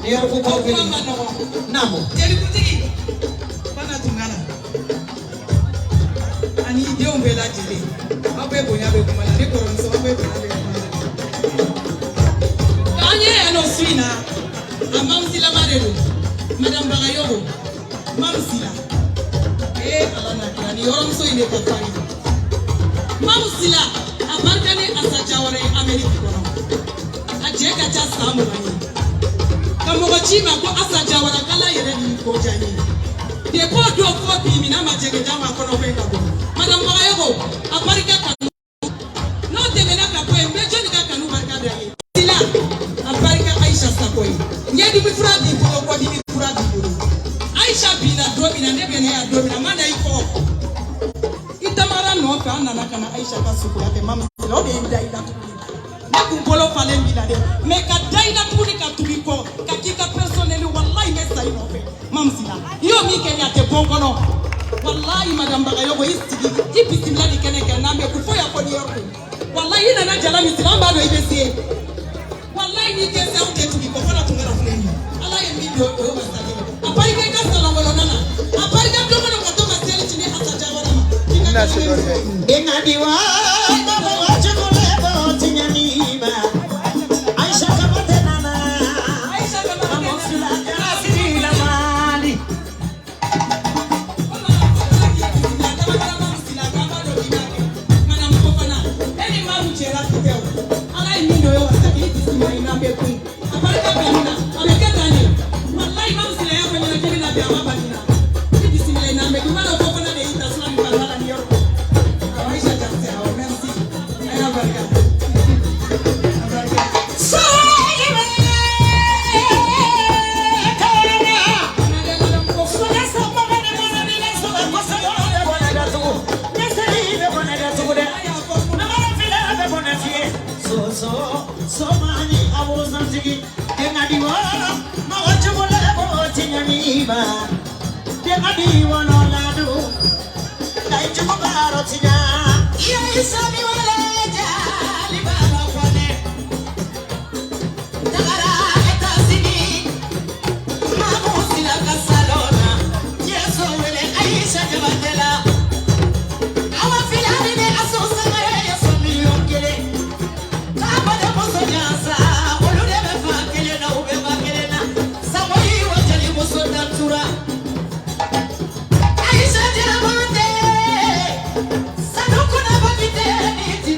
New York kaw O kuma kelen. ma nɔgɔn. Naamu. Jelikuntigi Fana Tunkara ani i denw bɛɛ lajɛlen, aw bɛɛ bonya bɛ kuma la, ne kɔrɔmuso, aw bɛɛ bonya bɛ kuma la. K'an ye yan nɔ su in na, a mamusilama de don, Madame Bagayogo Mamusila. Ee Ala n'a kira, nin yɔrɔmuso in de ka farin. Mamusila, a barika ni Asa Jawara ye Amérique kɔnɔ, a cɛ ka ca san 20 ye. Ka mɔgɔ ci ma ko Asa Jawara k'Ala yɛrɛ ni ko diya n ye. Depuis o don fo bi, mina ma jɛgɛ d'a ma kɔnɔfɛn ka bɔ. Madame Bagayogo, a barika kanu. N'o tɛmɛna ka bɔ yen, n bɛ jɔnni ka kanu barika da ye? Sila, a barika Ayisa Sako ye. Ɲɛdimi fura b'i bolo, kɔdimi fura b'i bolo. Ayisa binna don min na, ne bɛ ne yan don min na, n ma na i kɔ. I tamara nɔfɛ, an nana ka na Ayisa ka sutura kɛ. Mamu Sila, o de ye n da i la tuguni. Ne kun bolo falen b'i la dɛ, mais ka da i la tuguni, ka tugu i kɔ, ka k'i ka personnel, walayi n bɛ sa i nɔfɛ. Mamu Sila, i y'o min kɛ nin, a tɛ bɔ n kɔnɔ. Walayi Madame Bagayogo, i sigi i bisimila nin kɛnɛ kan n'an bɛ ko fo yan fɔ New York. Walayi i nana jala min sigi, an b'a dɔn i bɛ se. Walayi n'i tɛ se, anw tɛ tugu i kɔ. Fana Tunkara filɛ nin ye, Ala ye min don, o ye masakɛ ye. A barika i ka salon kɔnɔna na, a barika don o don ka to ka seli ci ni Asa Jawara ma. K'i ka Bɛna se dɔ kɛ. Engadi wa baba wa chukule bo tinyaniba. Aisha Kamate nana. Aïcha Kamara. Amosila Sila Mali. Ala ye min don ye wasa k'i bisimila i n'an bɛ kun a barika kanu na, a bɛ kɛ tan de. Walayi Mamu Sila y'a fɔ ɲɛna k'i bɛna bɛn, a ma bali na. I bisimila i n'an bɛ kun, i b'a dɔn ko fana de y'i tasuma min kanu ala ni yɔrɔ. Awɔ, Aïcha Jakite, awɔ, merci, a y'a barika, a barika. Sojibe Kara. Madame Fofana. Soga samba ne mana ni la soga kosa yo be bona da tugu. Neseli be bona da tugu de. Namara fila be bona fiye. So so so mani awu zantigi. Engadi wa ma wachukule bo tinyaniba. Engadi wa no ladu. Dai chukubaro tinya. Ya isami wala jali baba kwane. Tagara etasini. Mamusila kasalona. Yeso wele Aisha Jabatela. Awa filani ne aso sangare yeso million kele. Kaba de muso nyansa. Olu de bɛ fa kelen na, u bɛ ba kelen na. Samoyi wa jali muso dantura. Aisha Jabate. Sanu kuna bakite ni.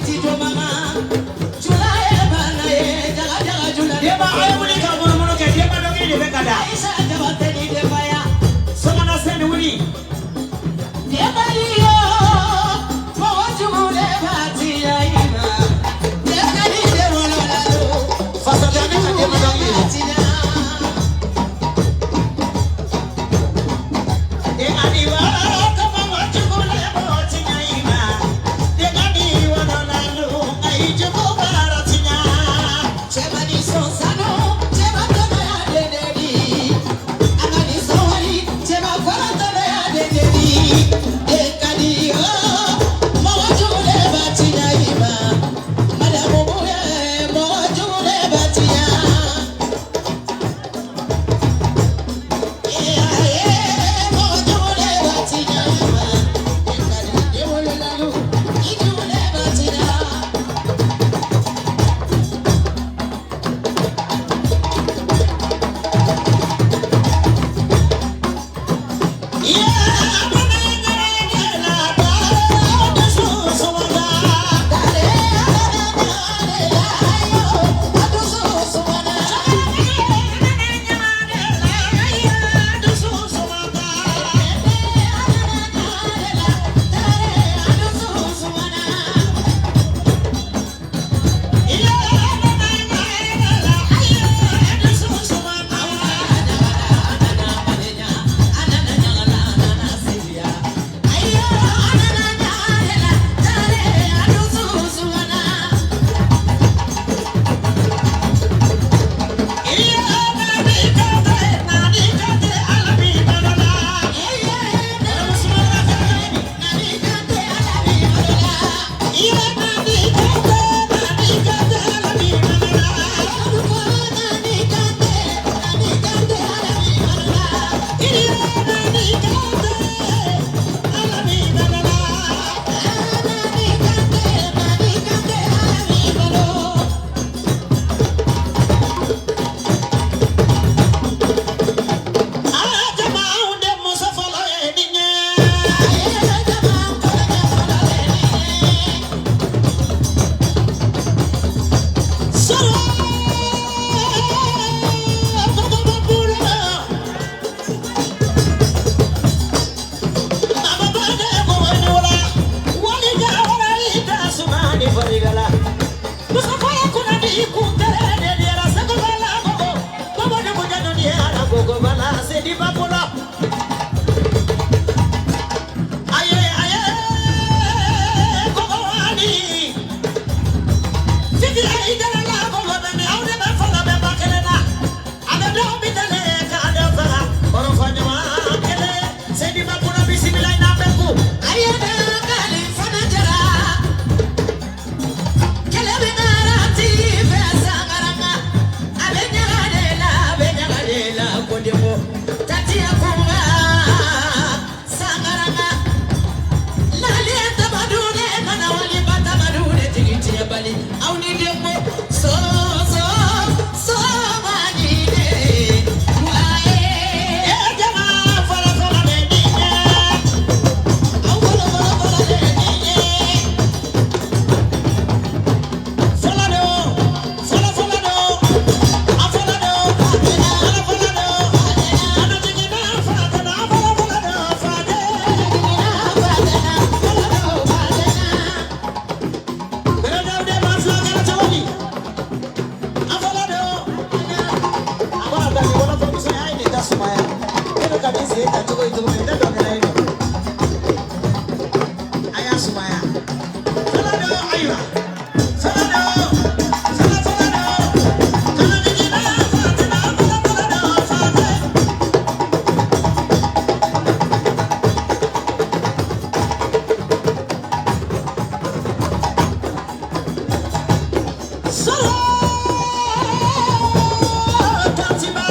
ye cogo min, n tɛ dɔn kɛra ye nɔ. A y'a sumaya. Fɔlɔ don, ayiwa. Fɔlɔ don, fɔlɔ fɔlɔ don. Kalo jiginna, Fatima, fɔlɔ fɔlɔ don, Fatima. Sɔrɔ Fatima.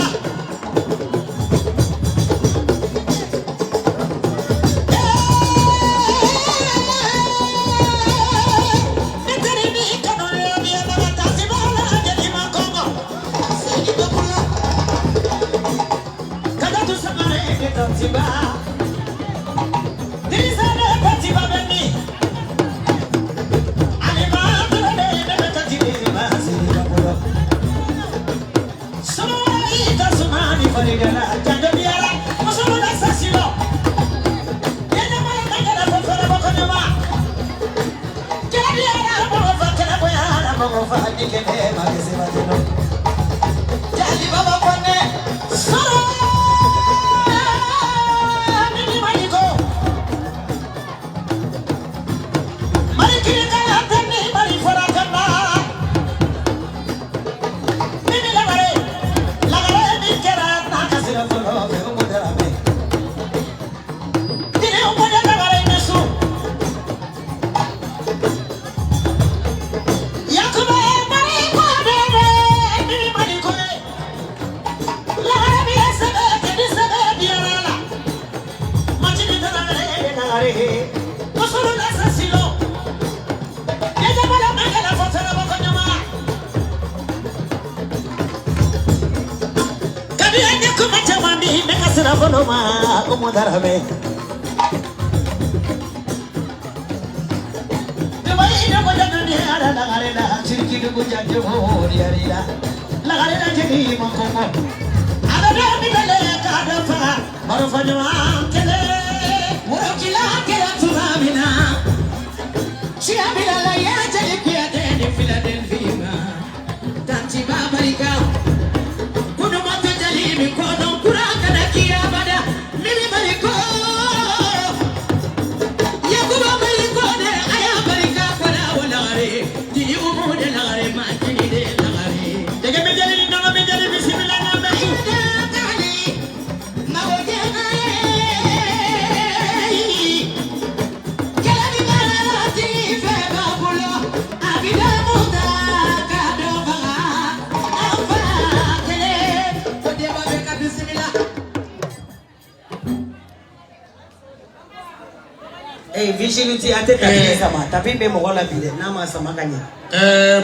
Vigilante a tɛ tapi sama, tapi bɛ mɔgɔ la bi dɛ, n'a ma sama ka ɲɛ.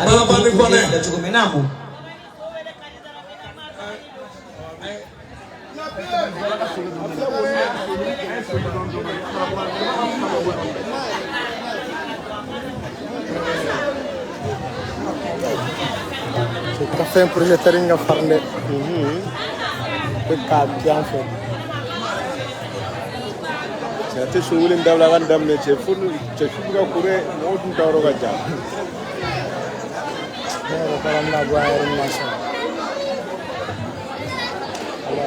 Balabali Kɔnɛ. Cogo min n'a mɔ. Ka fɛn projecteur in ka farin dɛ. Bɛ k'a di an fɛ. Cɛ a tɛ so wele dabila a ka nin daminɛ cɛ fo cɛ su bɛ ka ko dɛ, mɔgɔw dun ta yɔrɔ ka jan. Ne yɛrɛ taara n bɛna bɔ a yɛrɛ ma sɔn. Ala.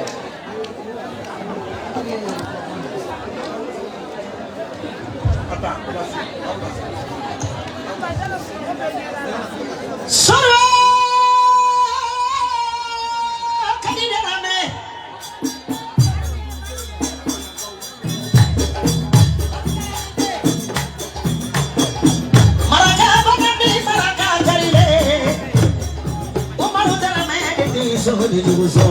Sɔrɔ kadi darame. Maraka bagandi maraka jarile. Umaru darame di so di duso.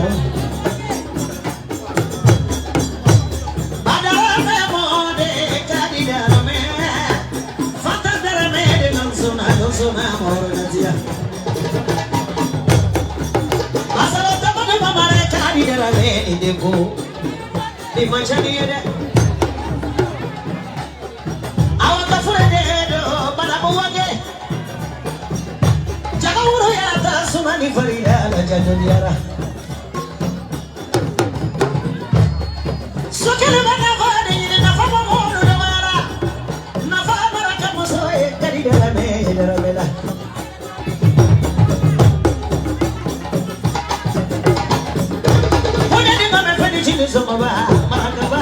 Badarame mode kadi darame. Fata darame de nansuna nansuna moro natia. Ni manchani yede awaka fure do balabu wage jaga wuro ya ta sumani farida la jadoniara sokele bana gode ni na fa mo do mara na fa baraka muso e kadi dara me dara mela Soba, Maracaba,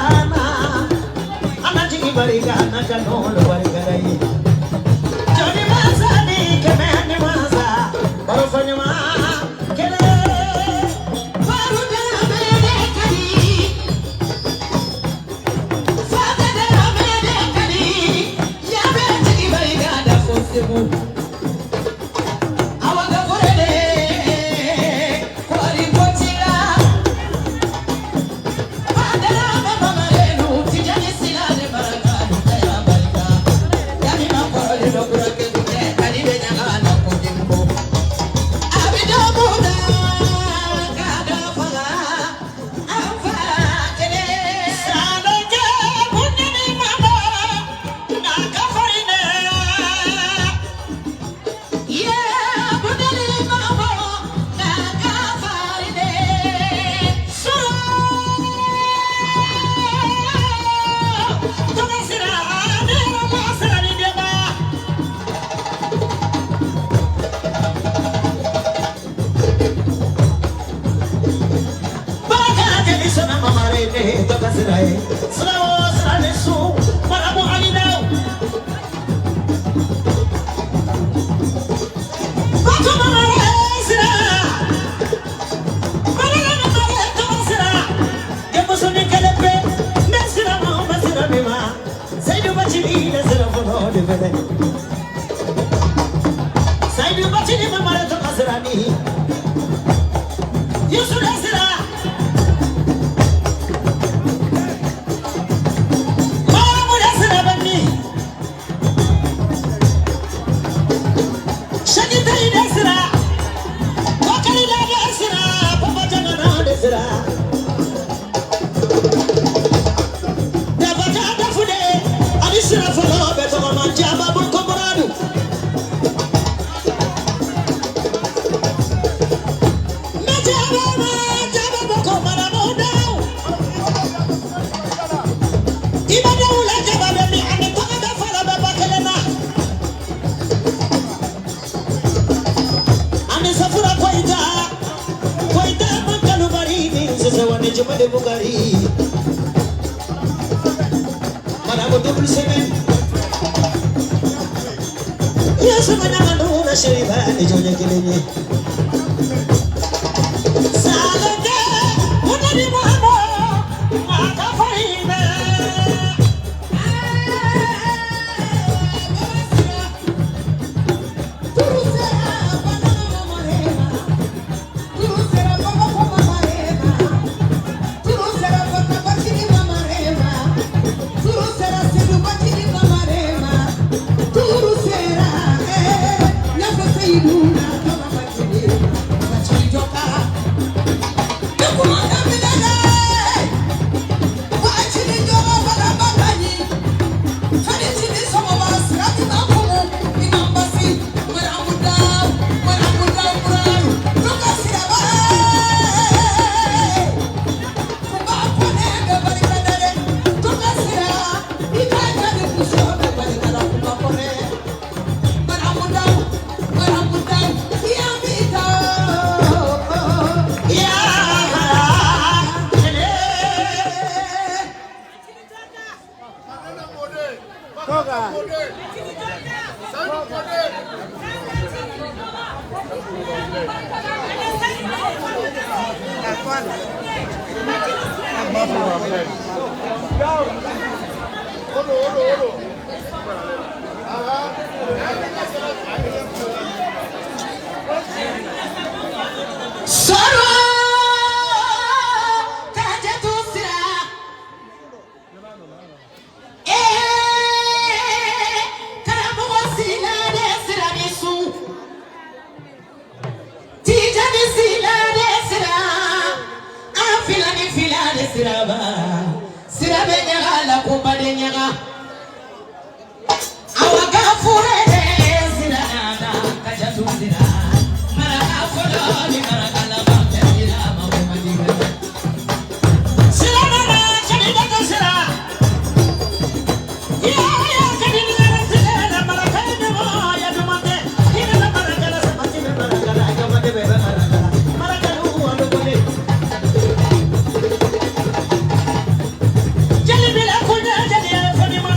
Jali bila kunya jali ya fani ma.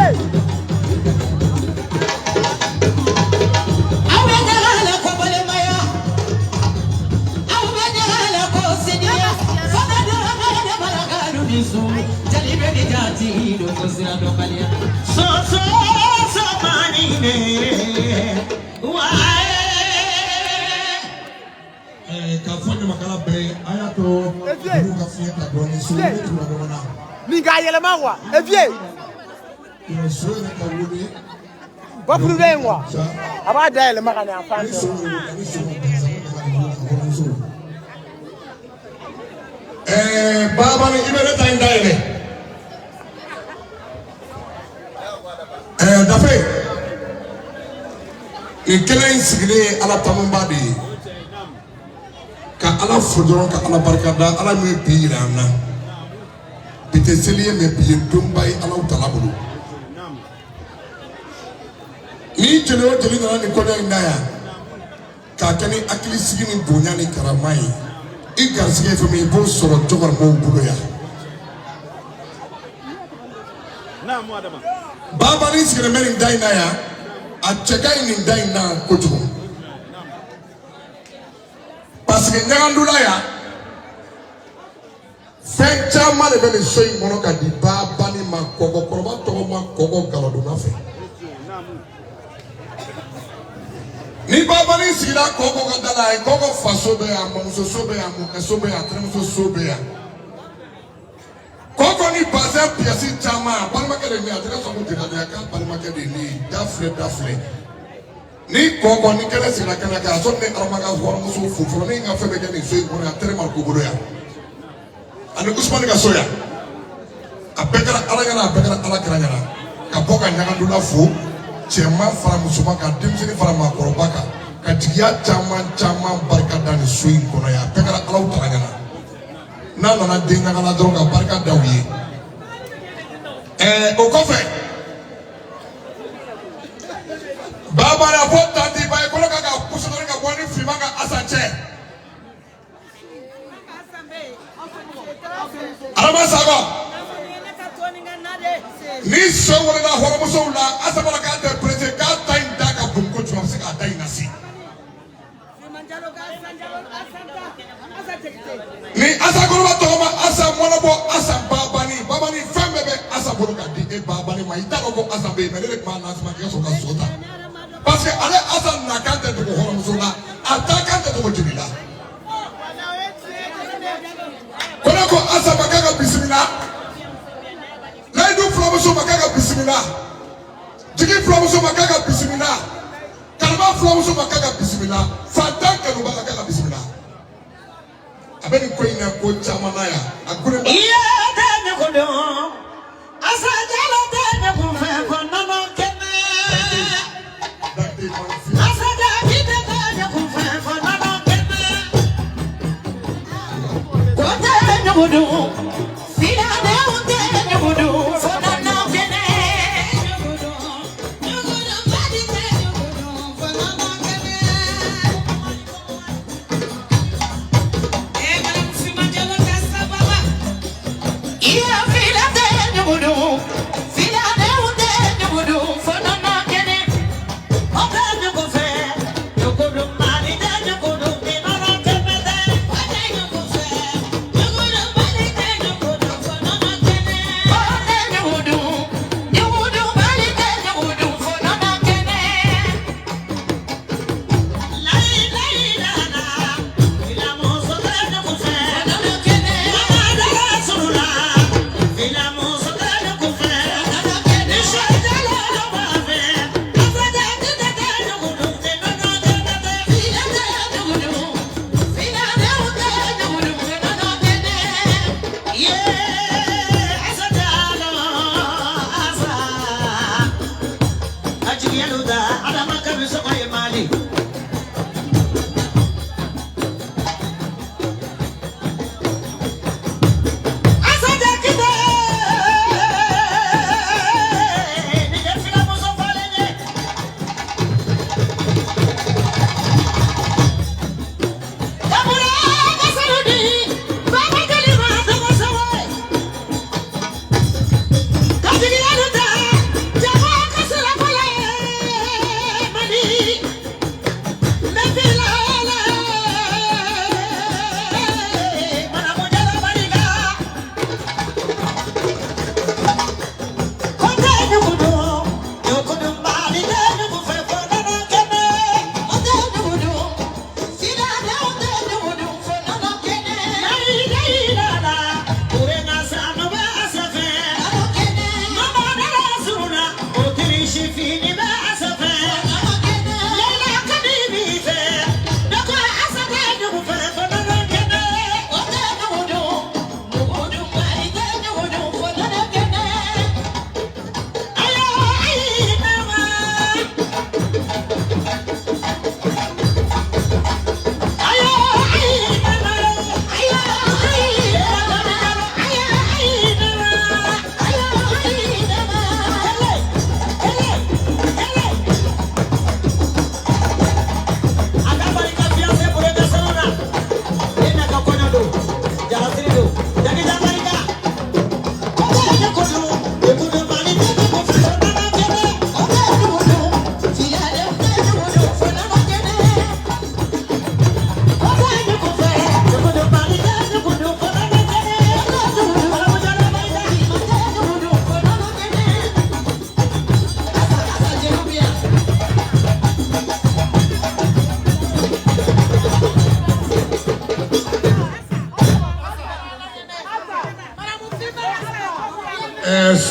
Aw bɛ ɲaga la ko balimaya, aw bɛ ɲaga la ko sinjiya, fana dɔrɔn ne barakalu ni su, jali bɛ ni jati don ko sira dɔnbaliya. Soso somani ne waaye. K'a fɔ ɲamakala bɛɛ ye, a y'a to olu ka fiɲɛ ta dɔɔnin, so ne tugura ɲɔgɔn na. Nin k'a yɛlɛma quoi. E vieux. So yɛrɛ ka wele. Bafulu bɛ yen quoi. A b'a da yɛlɛma ka na yan fan ni fɛ. So wele ni so ka sa ka hɔrɔnmuso. Babani, i bɛ ne ta in dayɛlɛ. Dafe, nin kɛnɛ in sigilen ye Ala tanuba de ye. Ka Ala fo dɔrɔn, ka Ala barika da, Ala min ye bi yira an na. Bi tɛ seli ye, mɛ bi ye donba ye Alaw tala bolo. Ni jeli o jeli nana nin kɔɲɔ in na yan, k'a kɛ ni hakilisigi ni bonya ni karama ye, i garisɛgɛ ye fɛn min ye, i b'o sɔrɔ cɛkɔrɔbaw bolo yan. Babani sigilen bɛ nin da in na yan, a cɛ ka ɲi nin da in na kojugu. Parce que ɲagandula yan, fɛn caman de bɛ nin so in kɔnɔ ka di Babani ma. Kɔkɔkɔrɔba tɔgɔ ma kɔkɔ galadonna fɛ. Ni Babani sigira kɔkɔ ka da la, kɔkɔ faso bɛ yan, mɔmuso so bɛ yan, mɔkɛ so bɛ yan, terimuso so bɛ yan. Kɔkɔ ni bazɛn piyɛsi caman, a balimakɛ de ye nin ye, a tɛ sɔn ko jeliya k'a balimakɛ de ye nin ye, da filɛ da filɛ. Ni kɔkɔ ni kɛnɛ sigira kɛnɛ kan, a sɔrɔ ne Arama ka hɔrɔnmuso fo fɔlɔ, ne ka fɛn bɛɛ kɛ nin so in kɔnɔ yan, tere ma ko bolo yan. Ani Usumani ka so yan. A bɛɛ kɛra Ala ɲɛna, a bɛɛ kɛra Ala kira ɲɛna. Ka bɔ ka ɲagandula fo, cɛman fara musoman kan, denmisɛnnin fara maakɔrɔba kan, ka jigiya caman caman barika da nin so in kɔnɔ yan, a bɛɛ kɛra Alaw tala ɲɛna. N'a nana den ɲagala dɔrɔn ka barika da u ye. O kɔfɛ, Babani a fɔ tanti ba ye kɔnɔ ka pusu dɔɔni ka bɔ ni finman ka Asa cɛ. Arama Sakɔ, ni so welela hɔrɔnmusow la, Asa b'a la k'a tɛ perese, k'a ta in da ka bon kojugu, a bɛ se k'a da in lase. Ni Asa kɔrɔba tɔgɔ ma Asa mɔnɔbɔ Asa Babani, Babani fɛn bɛɛ bɛ Asa bolo ka di e Babani ma. I t'a dɔn ko Asa bɛ yen, mɛ ne de tun b'a nasuma k'i ka sɔrɔ ka so ta. Parce que ale Asa nakan tɛ dogo hɔrɔnmuso la, a taakan tɛ dogo jeli la. Ko ne ko Asa ma k'a ka bisimila, Layidu fulamuso ma k'a ka bisimila, Jigi fulamuso ma k'a ka bisimila, Karama fulamuso ma k'a ka bisimila, fantan kanubaga k'a ka bisimila. A bɛ nin ko in na ko caman na yan, a ko ne ma. Iye tɛ ne ko dɔn, Asa Jalo tɛ ne kun fɛ ko nɔnɔ kɛnɛ. Asa Jakite tɛ ne kun fɛ ko nɔnɔ kɛnɛ. Ko tɛ ne ko dɔn, filadenw tɛ ne ko dɔn fo nɔnɔ kɛnɛ. Iye fila tɛ ne ko dɔn, filadenw tɛ ne ko dɔn fo nɔnɔ kɛnɛ. O tɛ ne ko fɛ, ne ko dɔn Mali tɛ ne ko dɔn ni nɔnɔ kɛnɛ tɛ. O tɛ ne ko fɛ, ne ko dɔn Mali tɛ ne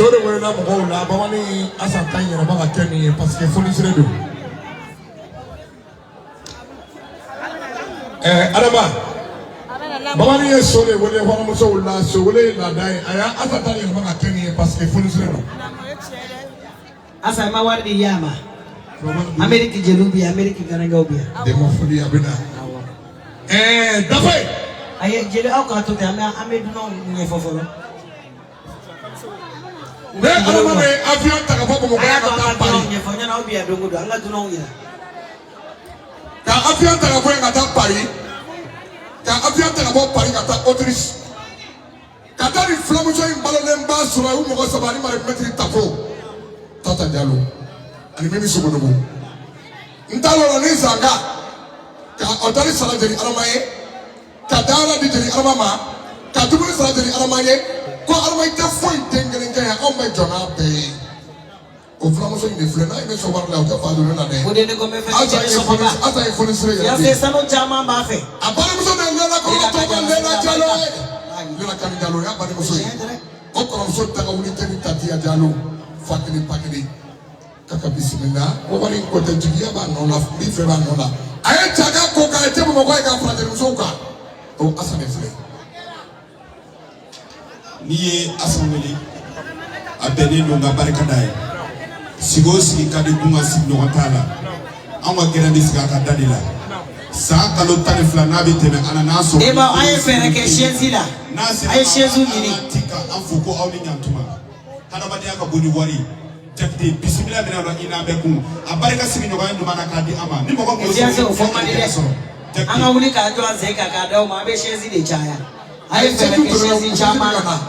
So de welela mɔgɔw la Babani Asan ta in yɛlɛma ka kɛ nin ye parce que fonisire don. Adama Babani ye so de wele hɔrɔnmusow la, so wele ye laada ye, a y'a Asan ta yɛlɛma ka kɛ nin ye parce que fonisire don. Asa ma wari di y'a ma. Ameriki jeliw bi yan, Ameriki garankɛw bi yan. Den ma foli a bɛ na. Dafe. Ayi jeli aw k'a to ten, an bɛ dunanw ɲɛfɔ fɔlɔ. Ne Adama bɛ avion ta ka bɔ Bamakɔ A y'a yan to ka an taa ka dunanw Paris. ɲɛfɔ, yanni aw bi yan don o don, an ka dunanw yira. Ka avion ta ka bɔ yen ka taa Paris. Ka avion ta ka bɔ Paris ka taa Autriche. Ka taa nin filamuso in balolenba sɔrɔ a y'u mɔgɔ saba ani mari mɛtiri Tafo. Tata Jalo ani Mimi Sogodogo. N t'a lɔn ni Zanka ka ɔtali sara jeli Adama ye, ka dayɔrɔ di jeli Adama ma, ka dumuni sara jeli Adama ye, ko Adama i tɛ foyi den kelen kɛ yan, anw bɛ jɔ n'a bɛɛ ye. O filamuso in de filɛ, n'a ye ne sɔn wari la, o tɛ fa don ne la dɛ. O de ne ko n bɛ fɛn Asa kɛ ye sɔgɔma. Asa ye fonisire yɛrɛ Fiancé de. sanu caman b'a fɛ. A balimamuso de ye Lela kɔrɔ tɔgɔ Lela Jalo ye. Lela Kani Jalo y'a balimamuso ye. O kɔrɔmuso daga wuli tɛ ni Tatiya Jalo fa kelen ba kelen. Kaka bisimila ko wari in ko tɛ, jigiya b'a nɔ la, n b'i fɛ b'a nɔ la. A ye caka ko k'a ye tɛ Bamakɔ ye k'a fara jelimusow kan. O Asa de filɛ. N'i ye Asan wele, a bɛnnen don ka barika da ye. Sigi o sigi ka di kun ka sigiɲɔgɔn t'a la. Anw ka gɛrɛn bɛ sigi a ka da de la. San kalo 12 n'a bɛ tɛmɛ an na n'a sɔrɔ. Eba an ye fɛɛrɛ kɛ chaise la. N'a sera A ye chaise ɲini. An ti ka an fo ko aw ni ɲantuma. Hadamadenya ka bon ni wari ye. Jakite bisimila minɛ la i n'an bɛɛ kun. A barika sigiɲɔgɔnya ɲuman na k'a di an ma. Ni mɔgɔ min Fiancé o fɔ man di dɛ. An ka wuli k'an jɔ an sen kan k'a d'aw ma, an bɛ chaise de caya. A ye fɛɛrɛ kɛ chaise caman na.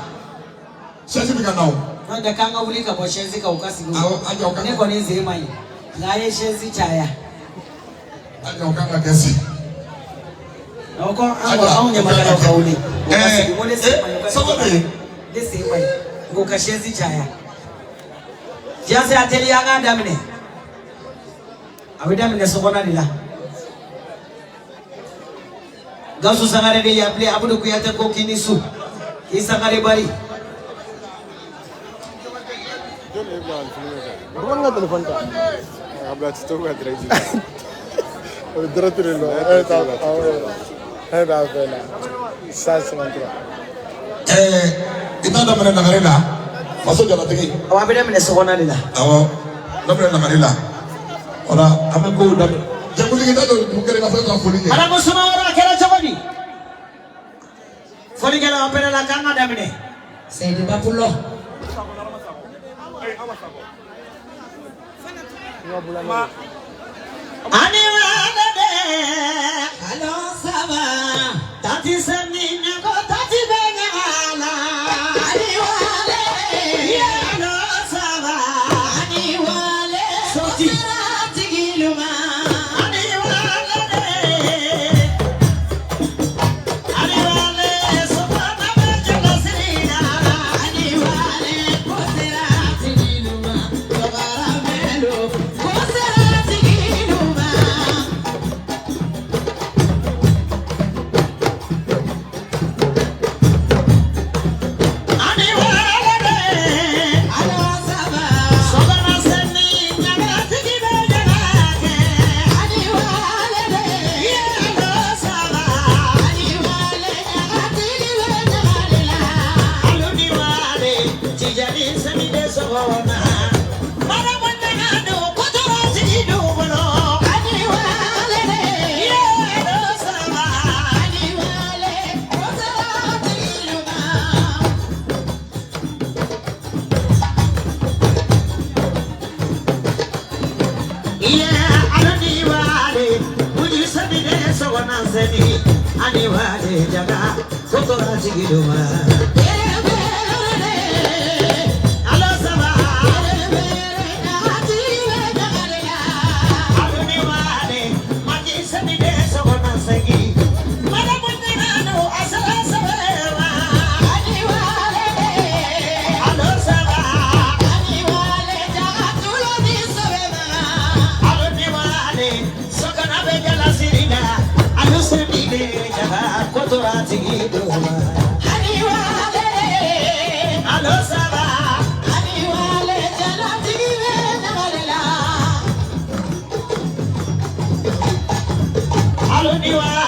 Chaise bɛ ka na o. N'o tɛ k'an ka wuli ka bɔ chaise kan u ka sigi. Awɔ, a jɔ o kan. Ne kɔni sen man ɲi. Nka a ye chaise caya. A jɔ o kan ka kɛ si. Awɔ ko an kɔrɔ anw ɲamakalaw ka wuli. U ka sigi, n ko ne sen man ɲi. U ka Sabali. Ne sen man ɲi. K'u ka chaise caya. Fiancé a teliya an k'a daminɛ. A bɛ daminɛ sokɔnɔ de la. Gawusu Sangare de y'appelé Abudu Kuyate ko k'i ni su. K'i Sangare bari. Jɔn de ye bila ka nin filmer kɛ? Babani ka téléphone ta. A bila TikTok kan direct la. O bɛ direct de don. E t'a fɛ la. 153. I t'a daminɛ lagare la, faso jalatigi. Awɔ a bɛ daminɛ sokɔnɔ de la. Awɔ, daminɛ lagare la. Wala an bɛ kow daminɛ. Jɛkuntigi t'a dɔn dugu kelen ka fɛn ka foli kɛ. Madame Sumaworo a kɛra cogo di? Fɔlikɛlaw an pɛrɛla k'an ka daminɛ. Seyidu Bapulo. Ani wale de kalo saba tati sani ɲago tati bɛ ɲaga la. Ani wale kalo saba ani wale soti tigiluma. Ani wale de ani wale sofana bɛ jalasiri la. Ani wale kosera tigiluma dɔgɔra mɛlo kosera tigiluma. Ani wale de alo saba sokana sani ɲagatigi bɛ ɲaga kɛ. Ani wale de alo saba ani wale ɲagatigi bɛ ɲaga de la. Alo ni wale tijani sani de sɔgɔma. Marabu ɲaga don kotoro tigi dugukolo. Ani wale de alo saba ani wale kotoro tigi dugukolo. Iya, alani wale, uji sani de sogona sani, ani wale jaga, kotora tigiduma. Alo saba, alani wale, maji sani de sogona sani, mara munyana no asala sabewa. Ani wale, alo saba, ani wale jaga tulo ni sabema. Aloni wale, sokana bɛ jalasiri la, alu sani de jaga kotora tigiduma. Ani wale.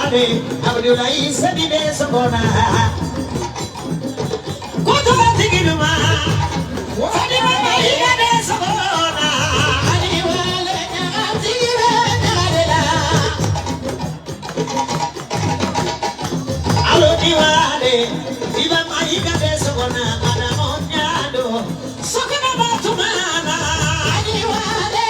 Wade Abdoulaye Sani de Sogona Kotora Tigiduma Fadima Maïga de Sogona Aniwale Tigide Nadela Alo Diwale Iba Maïga de Sogona Madame Sogona Batumana Aniwale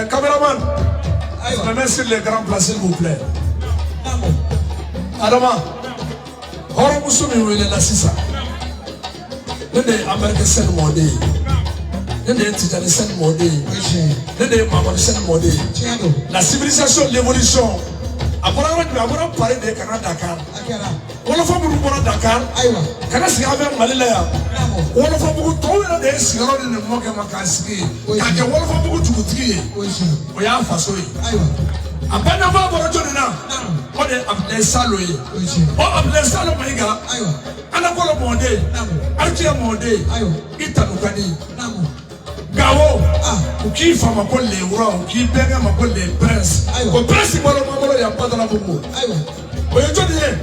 Caméraman, je me mets sur les grands places, s'il vous plaît. Adama, hɔrɔnmuso min welela sisan, ne de ye Amérique Sɛni mɔden ye, ne de ye Tijani Sɛni mɔden ye, ne de ye Mamadu Sɛni mɔden ye. La civilisation, l'évolution, a bɔra yɔrɔ jumɛn? A bɔra Paris de ka na Dakar. Wɔlɔfɔ minnu bɔra Dakar, ka na sigi an fɛ Mali la yan. Wɔlɔfɔbugu tɔw yɛrɛ de ye sigiyɔrɔ di nin mɔkɛ ma k'a sigi yen, k'a kɛ Wɔlɔfɔbugu dugutigi ye. O y'a faso ye. A bɛɛ nafa bɔra jɔnni na? O de ye Abudulayi Salo ye. O Abudulayi Salo Mayiga, Anakɔlɔ mɔden, Arikiya mɔden, i tanu ka di. Gawo, u k'i fa ma ko le roi, u k'i bɛnkɛ ma ko le prince. O prince bɔra Mangoro yan Badalabugu. O ye jɔnni ye?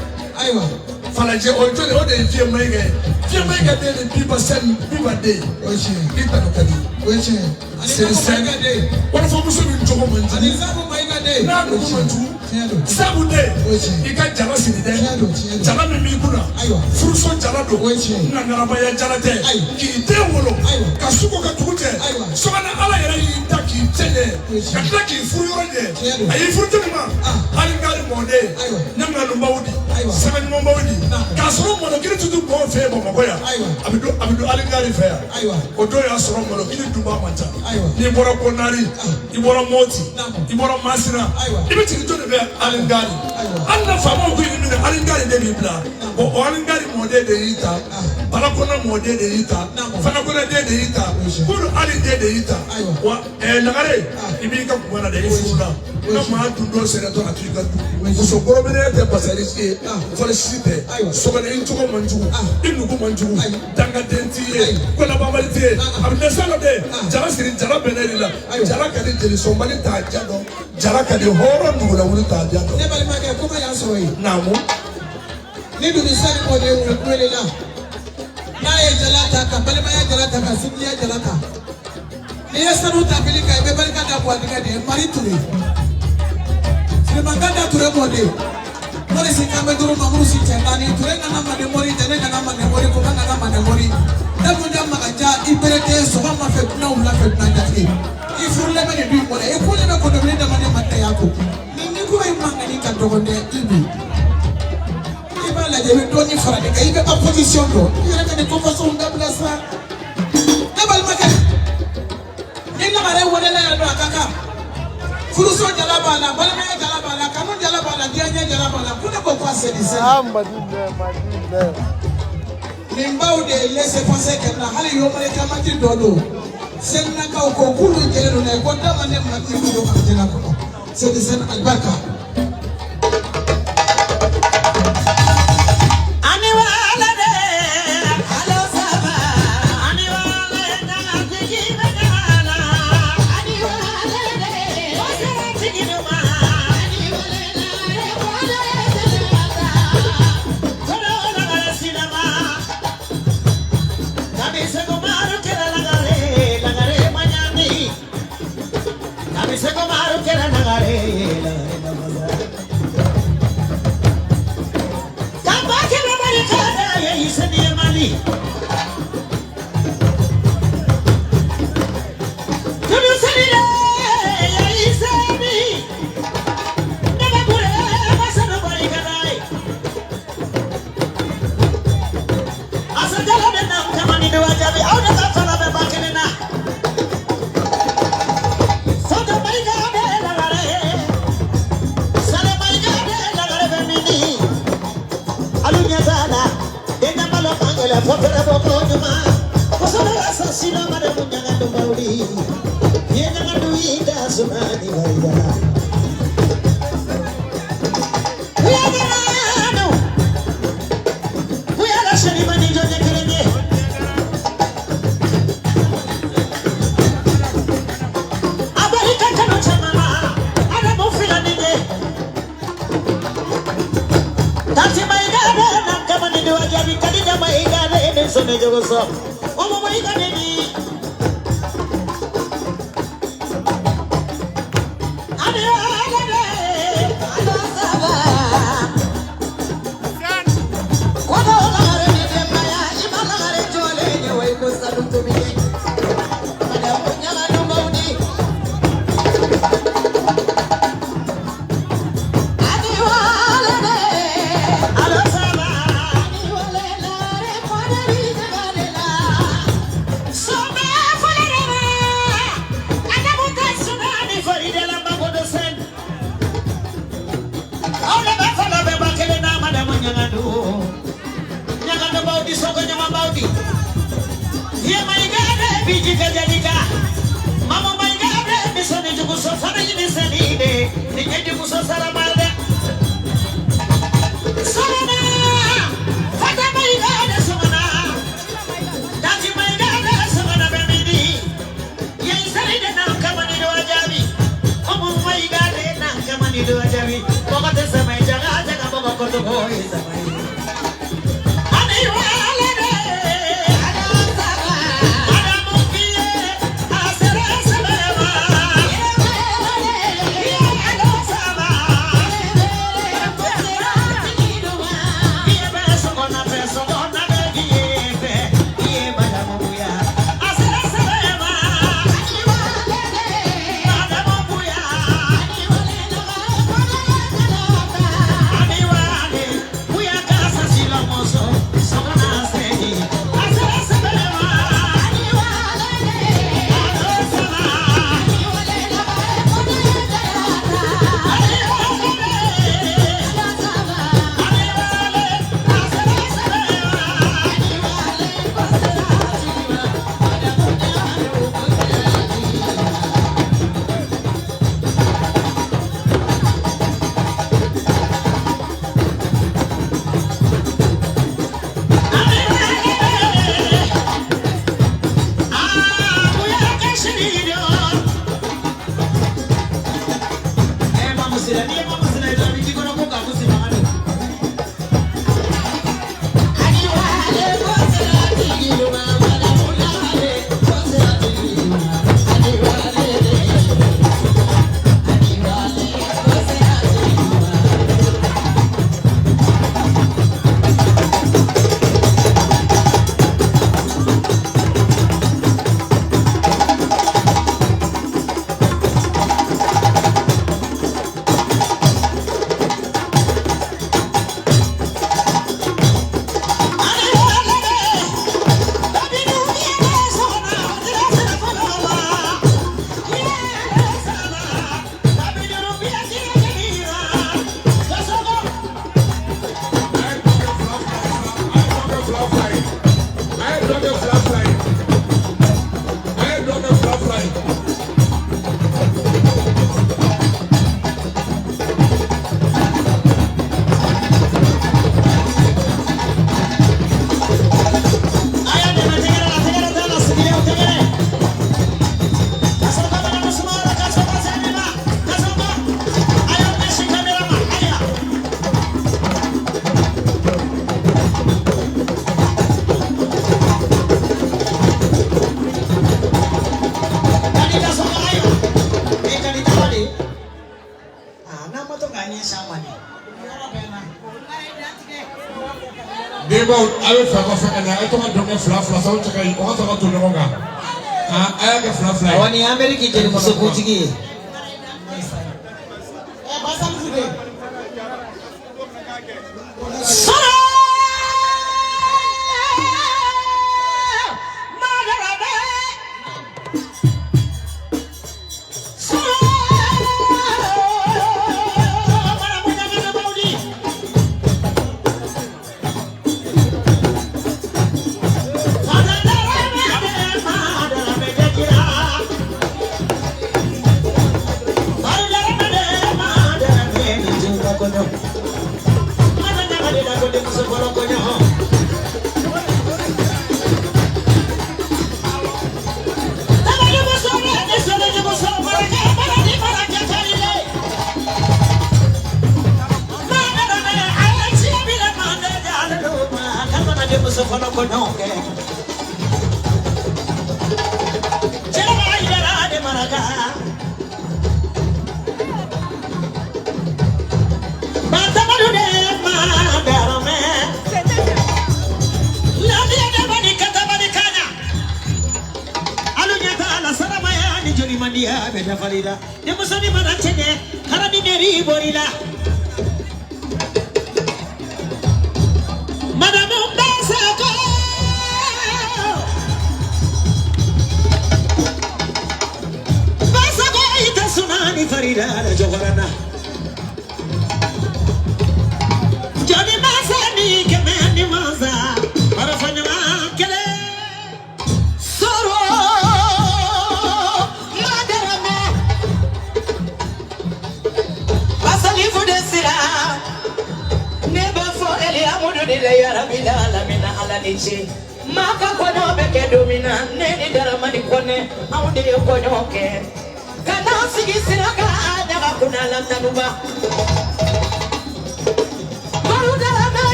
Falajɛ, o ye jɔnni ye? O de ye Fiye Mayiga ye. Fiye Mayiga den de Biba Sɛni, Biba den. I tanu ka di. Seri Sɛni. Wɔlɔfɔmuso min jogo man jugu. N'a dugu man jugu. Sabu den, i ka jala siri dɛ. Jala min b'i kunna, furuso jala don, nangarabaya jala tɛ. K'i den wolo, ka su ko ka dugu jɛ. Sɔgɔna Ala yɛrɛ y'i da k'i cɛ ɲɛ, ka tila k'i furu yɔrɔ ɲɛ. A y'i furu jɔnni ma? Hali k'ale mɔden, ne ŋanubaw di. Sɛbɛn ɲumanbaw di k'a sɔrɔ malokiri tɛ dun mɔgɔw fɛ yen Bamakɔ yan, a bɛ don, a bɛ dun Alingari fɛ yan. O don y'a sɔrɔ malokiri dunbaa man ca. N'i bɔra Kɔnari, i bɔra Mɔti, i bɔra Masina, i bɛ jigin jɔn de fɛ? Alingari. Hali na faamaw ko i minɛ, Alingari de b'i bila. Bon, o Alingari mɔden de y'i ta, Balakɔnɔ mɔden de y'i ta, Fanakɔnɔ den de y'i ta, Kulu Ali den de y'i ta. Wa lagare, i b'i ka kuma na dɛ, i furu la i ka maa dun dɔ sera dɔrɔn a to i ka du. Muso kɔrɔminɛ tɛ basarisi ye, falisi tɛ sɔgɔnɛ, i cogo man jugu, i nugu man jugu, dangaden t'i ye, kolabanbali t'i ye. A bɛ dɛsɛ la dɛ. Jara siri jara bɛnɛ de la, jara ka di jeli sɔnbali t'a ja dɔn, jara ka di hɔrɔn nugulawuli t'a ja dɔn. Ne balimakɛ, kuma y'an sɔrɔ yen. Naamu. Ni dugu sani mɔden welela, n'a ye jala ta ka balimaya jala ta ka sinjiya jala ta, n'i ye sanu ta fili kan, i bɛ barika da buwadingɛ de ye. Mari Ture, Sirimankan da Ture mɔden, mori si kan bɛ duuru, mamuru si cɛ naani, Ture nana manden mori, jɛnɛ nana manden mori, koma nana manden mori, damuja magaja, i berete sɔgɔma fɛ dunan, wula fɛ dunan jatigi, i furulen bɛ nin du in kɔnɔ, i kulen bɛ kɔnɔbili dama ni manden y'a ko nin ko in mankanni ka dɔgɔn dɛ. I bi i b'a lajɛ, i bɛ dɔɔnin fara nin kan, i bɛ opposition dɔn i yɛrɛ ka nin convention dabila sa. Ne balimakɛ, ni lagare welela yan nɔ, a ka kan furuso jala b'a la, balimaya jala b'a la, kanu jala b'a la, diyaɲɛ jala b'a la. Ko ne ko k'a seli seli. Ah, Madi bɛɛ, Madi bɛɛ. Nin baw de ye laissez passer kɛ n na, hali yomare caman ti dɔ don. Selinakaw ko k'olu jɛlen don n'a ye ko dama ne Madi ko don alijana kɔnɔ, seli seli alibarika. Ani walade, alo saba. Ani walade, na tigi bɛ na. Ani walade, o sera tigi ma. Ani walade, walade ta. Kono lagare sinama. Kabi sego maru kera lagare, lagare manyani. Kabi sego maru kera lagare, lagare manyani. Kabake babarikada ya isani ya mali. Tulu sanile ya isani. Nebe bure masano barikada. Asajala de nam kamani de wajabi. Au de kafala be bakelena. Soto maika de lagare. Sale maika de lagare be mini. Alunya zala, denda malo kangela fofere boko nyuma. Kosolo asasino mare munyanga dumbauli. Yena manduida sumani waida. Kuyagano, kuyala shani mani jonye kerenge. Abarika kano chamama, adamu filaninde. Tati maigare nakamani ndi wajabi kadija maigare nesone jogoso. Omo maigare ni. Ani alade, alo saba. Kodo lagare ni demaya, ima lagare jole nyewe kusadu tumike. Madamu nyanga numbaudi. Ani walade, alo saba. Ani walele re kore ri la. Some fulere, adamu tasuna ni faride la magodo sen. Aule bafala be bakele na madamu nyanga du. Nyanga numbaudi soko nyama baudi. Ye maigade bijika jalika. Mama maigade bisoni jukuso fana yini de. Ninye jukuso saramade. Sumana, fata maigade sumana. Dati maigade sumana bemini. Ye isari de na kamani do ajabi. Omu maigade na kamani do ajabi. Bogote samai jaga jaga bogo koto boy samai. Ani walade, adamu kiye asere selema. Ye saba. Iye be sogona be sogona be iye be iye madamu buya. Asere selema. Madamu buya. Sila n'i ye Mamu Sila ye dɔrɔn a bɛ k'i kɔnɔ ko Gafu Simaga don. Denbaw a bɛ fɛ ka fɛn ka na a ye to ka dɔn kɛ fila fila sa o cɛ ka ɲi o ka sɔrɔ ka to ɲɔgɔn kan a y'a kɛ fila fila ye. Awɔ, nin ye Ameriki jelimuso kuntigi ye. Sɔrɔ madarabɛ sɔrɔ maramuɲaminabaw di.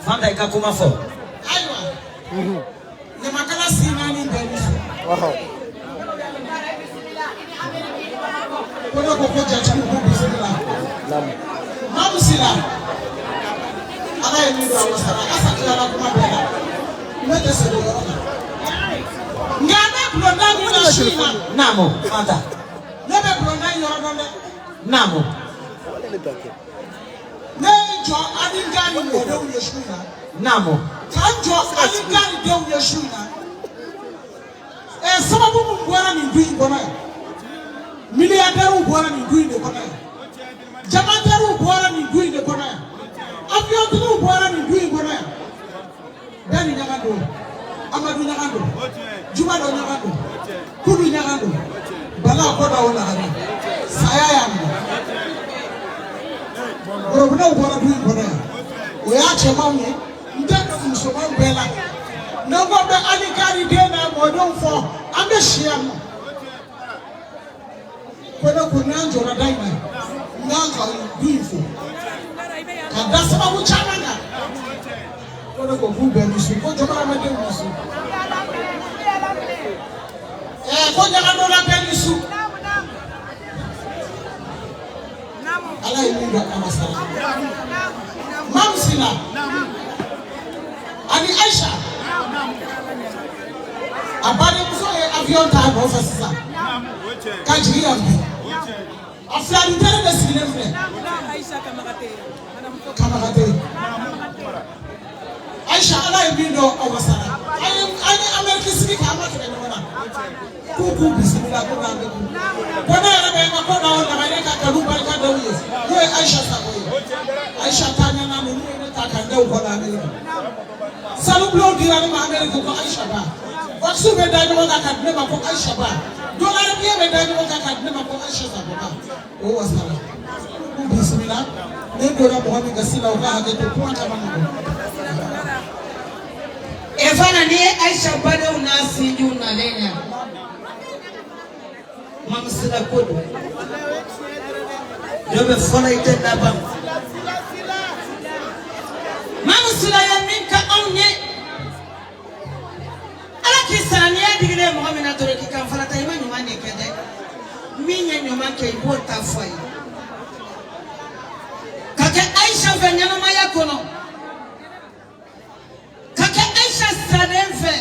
Fanta i ka kuma fɔ. Ayiwa, ɲamakala si naani bɛɛ bɛ fɔ. Ko ne ko ko jatigiw k'u bisimila. Mamu Sila, Ala ye min don a wasara, Asa tilara kuma bɛɛ la. Ne tɛ segin o yɔrɔ kan. Nka ne bulonda min na su in na. Naamu, Fanta. Ne bɛ bulonda in yɔrɔ dɔn dɛ. Naamu. Ne ye n jɔ ani n ka ni mɔdenw ye su in na. Naamu. Ka n jɔ ani n ka ni denw ye su in na. Sababu min bɔra nin du in kɔnɔ yan. Miliyardɛriw bɔra nin du in de kɔnɔ yan, jamantɛriw bɔra nin du in de kɔnɔ yan, aviyɔntigiw bɔra nin du in kɔnɔ yan. Bɛɛ ni ɲaga don, Amadu ɲaga don, Juma dɔ ɲaga don, Kudu ɲaga don, Bala kɔda o lagare, saya y'a minɛ. Worobinɛw bɔra du in kɔnɔ yan, o y'a cɛmanw ye, n tɛ don musomanw bɛɛ la. Ne ko bɛ Ali Kari den n'a mɔdenw fɔ, an bɛ si yan nɔ. Ko ne ko n'an jɔra da in na, n kan ka du in fo ka da sababu caman kan. Ko ne ko k'u bɛɛ ni su, ko jamanadenw ni su, ko ɲagadonna bɛɛ ni su. Ala ye min dɔn a ma sara. Mamu Sila ani Aisha, a badenmuso ye avion ta a nɔfɛ sisan ka jigin yan bi. A filani teri de sigilen filɛ, Kamakate Aisha. Ala ye min dɔn aw ma sara. An ye Amérique sigi k'an ma tigɛ ɲɔgɔn na, k'u bisimila, ko n'an bɛ kun ko ne yɛrɛ bɛ n ka ko n'aw lagare ka kanu barika d'aw ye, n'o ye Aisha Sako ye. Aisha taa ɲɛna ninnu ye ne ta ka n da u kɔ la Amérique. Sanu bulon dira ne ma Amérique ko Aisha ba. Waxu bɛ da ɲɔgɔn kan ka di ne ma ko Aisha ba. Dollar biye bɛ da ɲɔgɔn kan ka di ne ma ko Aisha Sako ba. O wasara, k'u bisimila. Ne donna mɔgɔ min gasi la, o ka hakɛ to, kuma caman nɔgɔ. E fana n'i ye Aisha badenw n'a sinjiw nalen ye, Mamusila ko don, dɔ bɛ fɔlɔ i tɛ laban. Mamusila ye min kɛ anw ye, Ala k'i sara. N'i y'a digilen mɔgɔ min na dɔrɔn k'i kan fana ta, i ma ɲuman de kɛ dɛ. Min ye ɲuman kɛ, i b'o ta fɔ a ye. Ka kɛ Aisha fɛ ɲɛnamaya kɔnɔ, ka kɛ Aisha saden fɛ,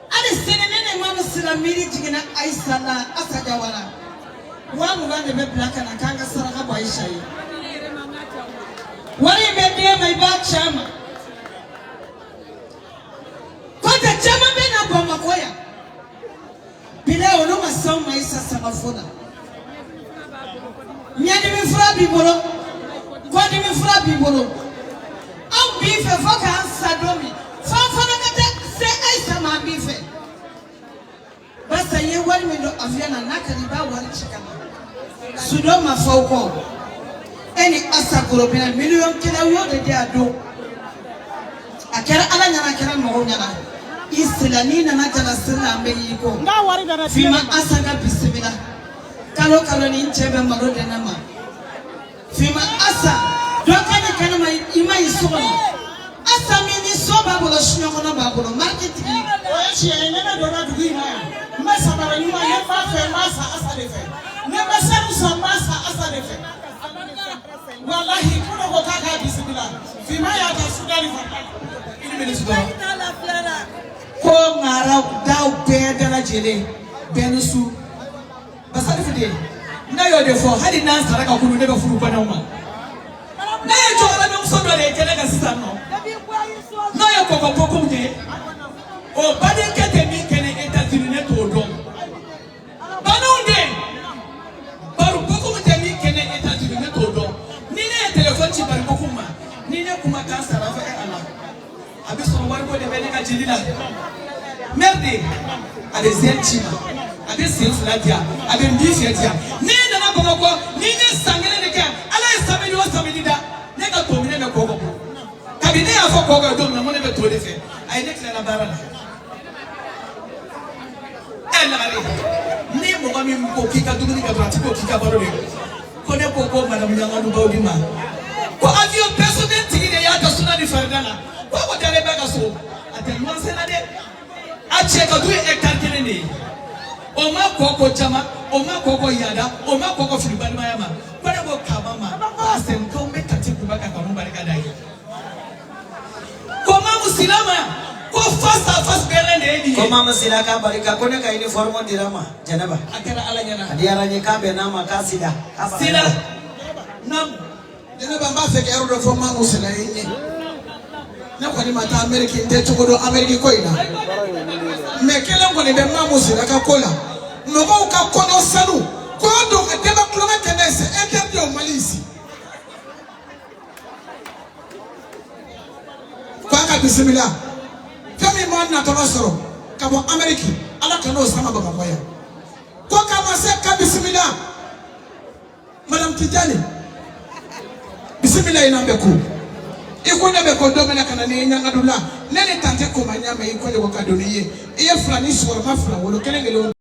hali sini ne ni Mamusila miiri jiginna Aisha la, Asa Jawara 20,000 de bɛ bila ka na k'an ka saraka bɔ Aisha ye. Wari in bɛ d'e ma, i b'a ci a ma. Kɔntɛ caman bɛ na Bamakɔ yan bila, olu ma s'anw ma Aisha Sagafo la. Ɲɛdimi fura b'i bolo, kɔdimi fura b'i bolo, anw b'i fɛ fo k'an sa don min, f'an fana ka taa se Aisha ma, an b'i fɛ. Barisa i ye wari min don avion na, n'a ka di i b'a wari ci ka na. Sudon ma fɔ o kɔ, e ni Asa Gorobinɛ 1,000,000 u y'o de di a don. A kɛra Ala ɲɛna, a kɛra mɔgɔw ɲɛna. I sila n'i nana jalasiri la, an bɛ y'i kɔ. Fima Asa ka bisimila. Kalo kalo ni n cɛ bɛ malo di ne ma. Fima Asa dɔ ka di kɛnɛ ma, i ma y'i so kɔnɔ. Asa min ni so b'a bolo, suɲɔkɔnɔ b'a bolo, mariki tigi. O ye tiɲɛ ye. Ne bɛ donna dugu in na yan, n bɛ samara ɲuman ne b'a fɛ, n b'a san Asa de fɛ. Ne bɛ sanu san, n b'a san Asa de fɛ. Walahi, ko ne ko k'a k'a bisimila, finman y'a ta sudali fana. Une minute dɔrɔn. Ko ŋaraw daw bɛɛ dalajɛlen bɛɛ ni su. Basalifu de, ne y'o de fɔ, hali n'an sara ka kunu, ne bɛ furu kɔnɛw ma. Ne ye jɔyɔrɔmuso dɔ de ye kɛnɛ kan sisan nɔ, n'o ye kɔkɔpokow de ye. O badenkɛ tɛ min kɛ ne États-Unis, ne t'o dɔn. Badenw den baro pokow tɛ min kɛ ne États-Unis, ne t'o dɔn. Ni ne ye téléphone ci bari pokow ma, ni ne kumakan sara fɛ a la, a bɛ sɔrɔ wariko de bɛ ne ka jeli la. Merde, a bɛ zɛn ci ma, a bɛ sen fila di yan, a bɛ n bin fiyɛ di yan. N'i nana Bamakɔ, ni n ye san kelen de kɛ, Ala ye samedi o samedi da, ne ka to minɛ bɛ kɔkɔ bolo. Kabini ne y'a fɔ kɔkɔ ye don min na ko ne bɛ to de fɛ, a ye ne tilala baara la. Ɛ lagare, ni mɔgɔ min ko k'i ka dumuni kɛ dɔrɔn, a ti ko k'i ka balo de. Ko ne ko ko madame Ɲangadu Bawudi ma ko avion personnel tigi de y'a ka suna ni farida la, ko dalen bɛ ka so, a tɛ luwanse la dɛ. A cɛ ka du ye hectare kelen de ye. O ma kɔ ko caman, o ma kɔ ko yaada, o ma kɔ ko fili balimaya ma. Ko ne ko kaba ma ko a sen ko n bɛ kati kuba ka kanu barika da ye. Ko Mamu Sila ma ko face à face bɛrɛ de ye nin Ko ye. Mamu Sila ka barika, ko ne ka uniforme dira ma Jɛnɛba. A kɛra Ala ɲɛna. A diyara n ye, k'a bɛnna ma, k'a sida. Sila nam. Jɛnɛba, n b'a fɛ ka yɔrɔ dɔ fɔ Mamu Sila ye ɲɛ. Ne kɔni ma taa Amérique, n tɛ cogo dɔn Amérique ko in na. Mɛ kelen kɔni bɛ Mamu Sila ka ko la, mɔgɔw ka kɔɲɔ sanu, kɔɲɔ don ka denbaya. Bisimila fɛn min b'a natɔla sɔrɔ ka bɔ Ameriki, Ala ka n'o sama Bamakɔ yan. Ko k'a ma se ka bisimila Madame Tijani, bisimila i n'an bɛ ko i ko ne bɛ ko don min na ka na n'i ɲangadu la, ne ni tante ko ma ɲa mɛ i ko de ko ka don n'i ye, i ye fila ni sɔgɔma fila wolo kelen kelen.